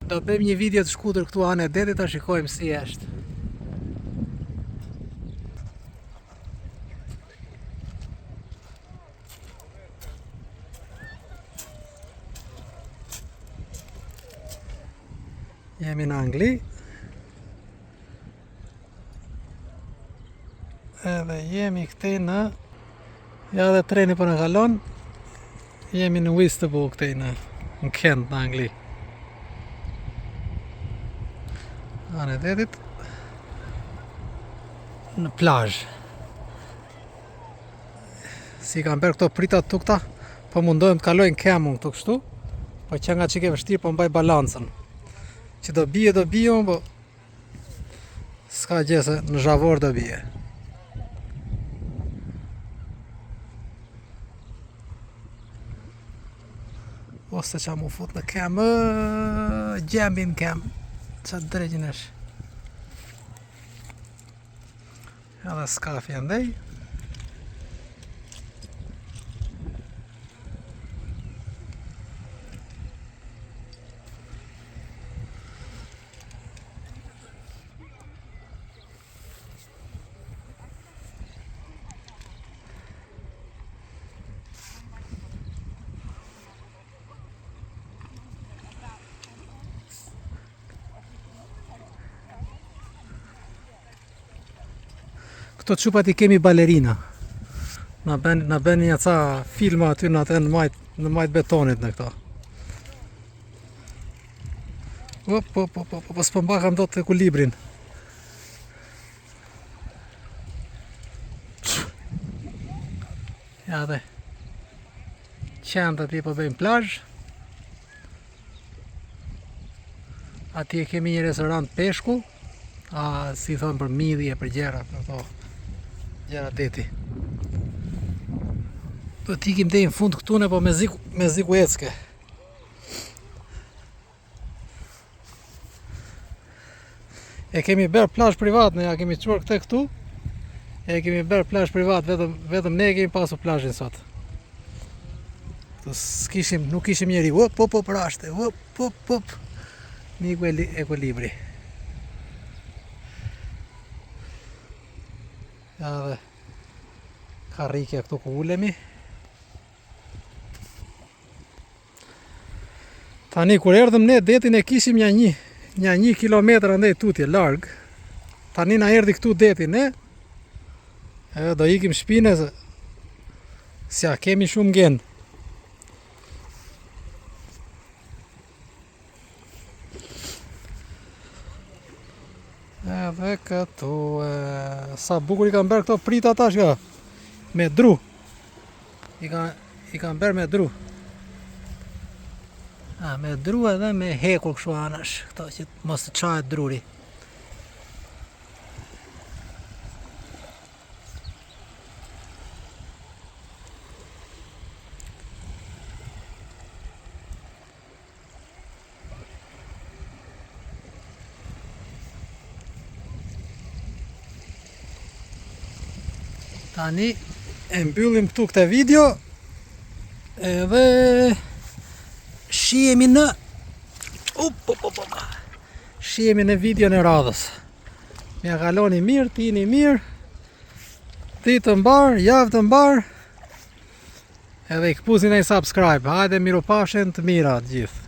Do bëjmë një video të shkurtër këtu anë e detit ta shikojmë si është. Jemi në Angli. Edhe jemi këtej në Ja dhe treni po na kalon Jemi në Whitstable këtej në Në Kent në Angli Anë e detit Në plazh Si kanë bërë këto prita të tukta Po mundohem të kaloj në kemë unë këtu kështu Po që nga çikë e vështirë po mbaj balancën Që do bie do bie unë po S'ka gjë se në zhavor do bie. Ose ça mu fut në kemë, gjembi në kemë, ça dreqin është. Edhe skafi andej. Këto çupat i kemi balerina. Na bën na bën një ca filma aty në atë në majt në majt betonit në këto. Po po po po po s'po mbakam dot ekuilibrin. Ja dhe qentë aty po bëjnë plazh. Atje kemi një restorant peshku, a si thonë për midhje, për gjera, për ato gjera deti. Do të ikim deri në fund këtu ne po mezi mezi ku ecke. E kemi bërë plazh privat, ne ja kemi çuar këtë këtu. E kemi bërë plazh privat, vetëm vetëm ne e kemi pasur plazhin sot. Këtu s'kishim, nuk kishim njeri. Op, op, op, rashte. Op, op, op. M'iku ekuilibri. Ja dhe karrikja këtu ku ulemi. Tani kur erdhëm ne detin e kishim një një, një një kilometër andej tutje larg. Tani na erdhi këtu deti ne. Edhe do ikim shpine se s'ja kemi shumë gen. Edhe këtu e, sa bukur i kanë bërë këto prita tash ka me dru. I kanë i kanë bërë me dru. A, me dru edhe me hekur kështu anash, këto që mos të çahet druri. Tani e mbyllim këtu këtë video edhe shihemi në up, up, up, up. Shihemi në videon e radhës. Mja kaloni mirë, të jeni mirë. Ditë të mbarë, javë të mbarë. Edhe i këpusni një subscribe. Hajde mirupafshim të mira të gjithë.